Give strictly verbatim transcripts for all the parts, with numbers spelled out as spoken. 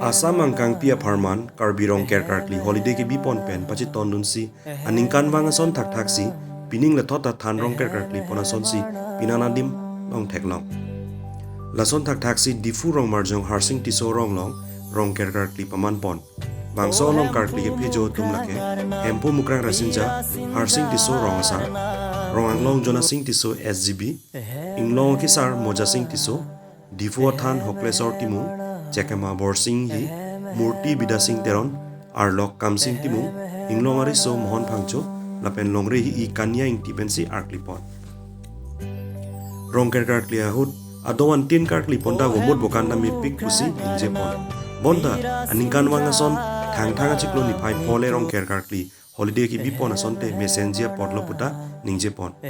Assam angkangpi apharman Karbi Rongker Karkli holiday kebipon pen pachetondunsi aningkanvang ason thakthaksi pining lethot athan Rongker Karkli pon asonsi pinan adim along theklong. Lason thakthaksi Diphu Rongmarjong Harsing Tisso Rong along Rongker Karkli pamanpon. Bangso along karkli kephejo atum lake Hemphu Mukrang Rasinja Harsing Tisso Rong Asar, Rong Anglong Jonasing Tisso S G B, Inglong Kesar Mojasing Tisso, Diphu Athan Hoklesor Timung, Chekema Borsing Inghi, Murti Bidasing Teron, Arlok Kamsing Timung, Inglong Ariso Mohon Phangcho, lapen Longri Hi-i Kania Ingti pensi arklipon. Rongker Karkli ahut adon antin karkli ponta gomut bokan ta mepik pusi ningjepon. Bonta aningkanvang ason Thangthang achiklo niphai pho le Rongker Karkli holiday kebipon asonte mesenji apotlo puta ningjepon.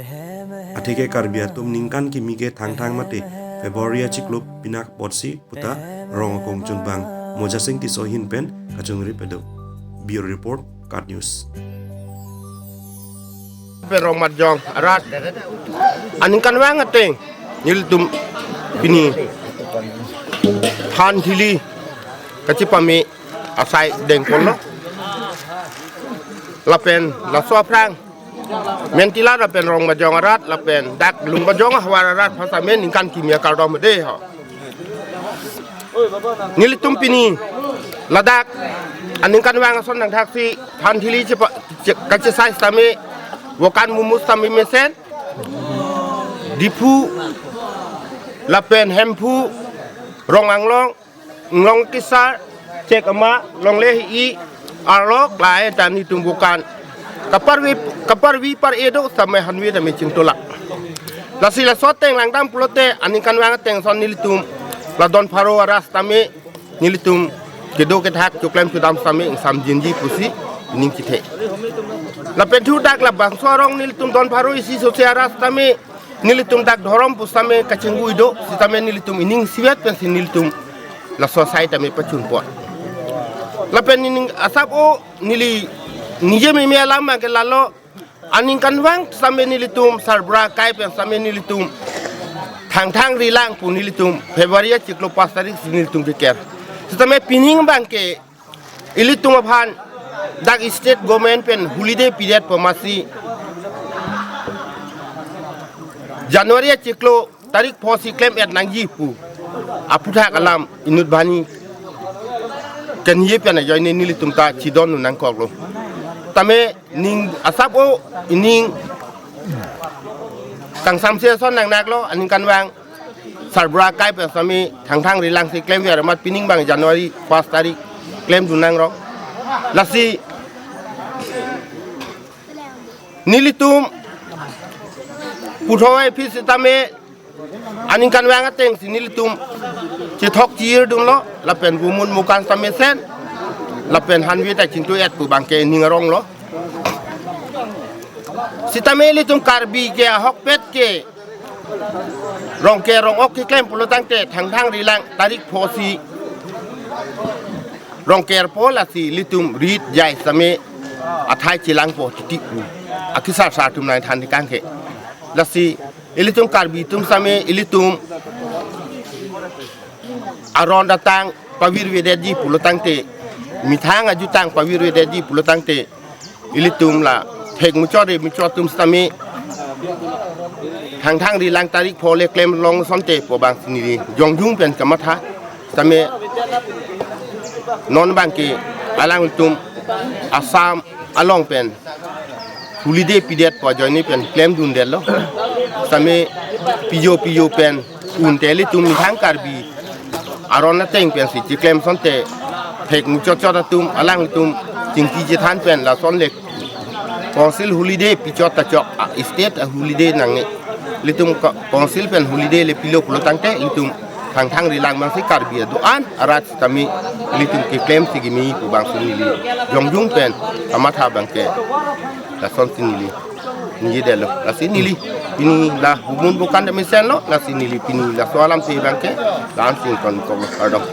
Atheke Karbi atum ningkan kimi ke Thangthang mate February achiklo pinak apotsi puta Rong Akong Chunbang Mojasing Tisso ahin pen kachongri pado. Bureau Report, KAT News. Pen Rongmarjong arat aningkanvang ateng nelitum pini than thili kachipame asai dengponlo. Lapen laso aphrang Mentila lapen Rongmarjong arat lapen dak Lumbajong ahavar arat aphan sitame ningkan kimi akardom de ho. Nelitum pini ladak aningkanvang ason thakthaksi than thili chepa-, che-, kachesai sitame bokan mumu sitame mesen Diphu lapen Hemphu, Rong Anglong, Inglong Kesar, Chekema, Longri Hi-i, Arlok lahai ta nelitum bokan kaparvi, kaparvi par-e do sitame hanve tame chingtulak. Lasi laso ateng langdam pulote aningkanvang ateng ason nelitum la don pharo arat sitame nelitum kedo kethak choklem chodam sitame ingsamjinji pusi ning chithe. Lapen thudak labangso arong nelitum don pharo isi sose arat sitame nelitum dak dhorom pu sitame kachingvui do sitame nelitum ining isivet pensi nelitum laso asai tame pachunpon. Lapen ining asap o neli nije meme alam abangke lalo aningkanvang sitame nelitum sarbura akai pen sitame nelitum Thangthang rilang pu nelitum February achiklo pas tarik si nelitum keker. Sitame pining abangke ilitum aphan dak state government pen holiday period pu amatsi January achiklo tarik pho si klem-et nangji pu aphuthak alam inut banghini pen ajoine nelitum ta chidon nangkoklo. Tame ning asap o ining kangsamse ason nangnaklo, aningkanvang sarbura akai pen sitame Thangthang rilang si klemver amat pining abang January pas tarik klemdun nangrong. Lasi nelitum puthot phi sitame aningkanvang atengsi nelitum chethok chirdunlo lapen gumut mukan sitame sen lapen hanve ta chingthu-et pu abangke ning aronglo. Sitame ilitum Karbi ke ahokpet ke Rongker Rong-ok keklem pulo tangte Thangthang rilang tarik pho si Rongker po, lasi ilitum rit jai sitame athai chelangpo titi pu akesar sar atum nangthan tekang ke. Lasi ilitum Karbi atum sitame ilitum aron atang pavirvedetji pulo tangte, methang ajutang pavirvedetji pulo tangte, ilitum la thek muchot re muchot atum sitame Thangthang rilang tarik pho le klem long asonte pu abangsi neli jongjung pen kamatha. Sitame non abangke alangtum Assam along pen holiday pidet pu ajoine pen klemdundetlo. Sitame pijo pijo pen unte ilitum methang Karbi aron ateng pensi chiklem asonte thek muchot chot atum alangtum chingki chethan pen lason le council holiday pichot ta chok, a, state a holiday nangne. Ilitum co-, council pen holiday le pilo pulo tangte ilitum Thangthang rilang abangsi Karbi ado-an arat sitame ilitum keklemsi kimi pu abangsi neli jongjung pen kamatha abangke lasonsi neli ningjedetlo. Lasi neli pini la humun bukan demikian lo, lasi neli pini laso alamthe abangke la-ansi ingtonkoklo, kardom.